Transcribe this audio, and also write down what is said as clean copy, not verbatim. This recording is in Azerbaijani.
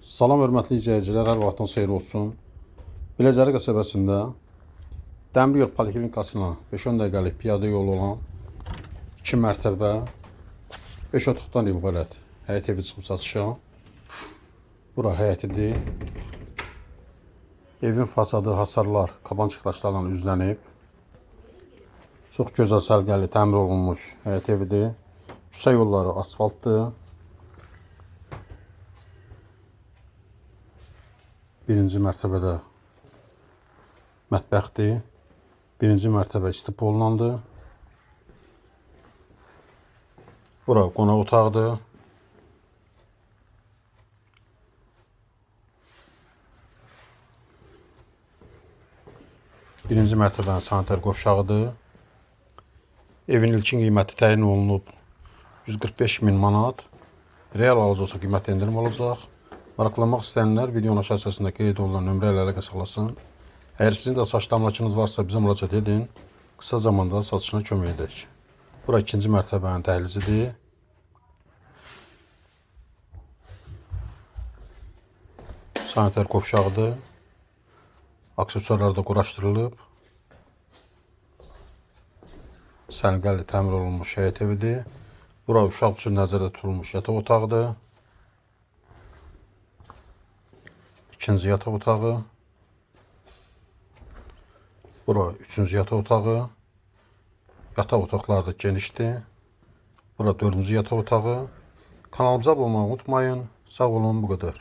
Salam hörmətli izləyicilər, hər vaxtın xeyir olsun. Biləcəri qəsəbəsində Dəmiryol Poliklinikasına 5-10 dəqiqəlik piyada yolu olan 2 mərtəbə 5 otaqdan ibarət həyət evi çıxıb satışa. Bura həyətidir. Evin fasadı, hasarlar kabançıq daşlarla üzlənib. Çox gözəl səliqəli təmir olunmuş həyət evidir. Küçə yolları asfaltdır. Birinci mərtəbədə mətbəxdir. Birinci mərtəbə istif olunandır. Bura qonaq otağıdır. Birinci mərtəbənin sanitar qovşağıdır. Evin ilkin qiyməti təyin olunub 145 min manat. Real alıcı olsa qiymət endirim olacaq. Maraqlanmaq istəyənlər videonun aşağı hissəsində qeyd olunan nömrə ilə əlaqə saxlasın. Əgər sizin də satışda əmlakınız varsa bizə müraciət edin. Qısa zamanda satışına kömək edək. Bura ikinci mərtəbənin dəhlizidir. Sanitar qovşağıdır. Aksesuarlar da quraşdırılıb. Səliqəli təmir olunmuş həyət evidir. Bura uşaq üçün nəzərdə tutulmuş yataq otağıdır. İkinci yataq otağı. Bura üçüncü yataq otağı. Yataq otaqları da genişdir. Bura dördüncü yataq otağı. Kanalımıza abunə olmayı unutmayın. Sağ olun, bu qədər.